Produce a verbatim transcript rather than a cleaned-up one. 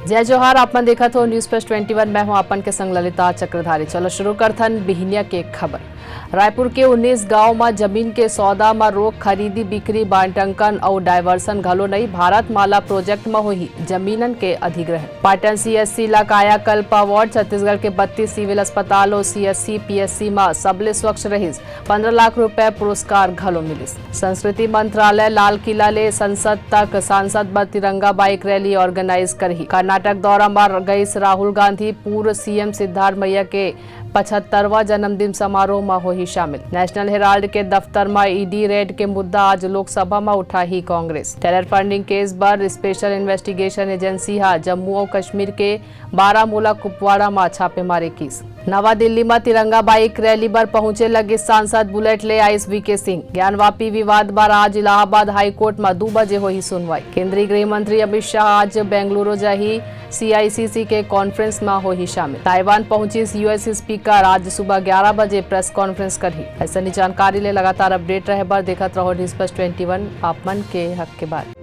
जय जोहार, आप मन देखत हो News Flash twenty one, मैं हूं आप मन के संग ललिता चक्रधारी। चलो शुरू करथन बिहिनिया के खबर। रायपुर के उन्नीस गांव म जमीन के सौदा म रोक, खरीदी बिक्री, बांटंकन अउ diversion घलो नइ। भारत माला project म होही जमीनन के अधिग्रहण। पाटन CHC ला कायाकल्प award, छत्तीसगढ़ के बत्तीस civil अस्पताल अउ CSC, PSC म सबले स्वच्छ रहिस, पन्द्रह लाख रुपए पुरस्कार घलो मिलिस। संस्कृति मंत्रालय लाल किला ले संसद तक सांसद बर तिरंगा bike rally organize करही। कर्नाटक दौरा म गइस राहुल गांधी, पूर्व CM सिद्धार्थ मईया के पचहत्तरवां जन्मदिन समारोह म होही शामिल। National Herald के दफ्तर म ED raid के मुद्दा, आज लोकसभा म उठाही कांग्रेस। Terror funding case बर special investigation agency ह जम्मू अउ कश्मीर के बारामूला कुपवाड़ा म छापेमारी किस। नवा दिल्ली म तिरंगा bike rally बर पहुंचे लगिस सांसद, Bullet ले आइस VK सिंह। ज्ञानवापी विवाद बर आज इलाहाबाद हाईकोर्ट म दू बजे होही सुनवाई। केंद्रीय गृह मंत्री अमित शाह आज बेंगलुरु जाही, CICC के conference म होही शामिल। ताइवान पहुंचिस US speaker, आज सुबह ग्यारह बजे press conference करही। अइसने जानकारी ले लगातार update रहे बर देखत रहो News Flash twenty one, आप मन के हक के बात।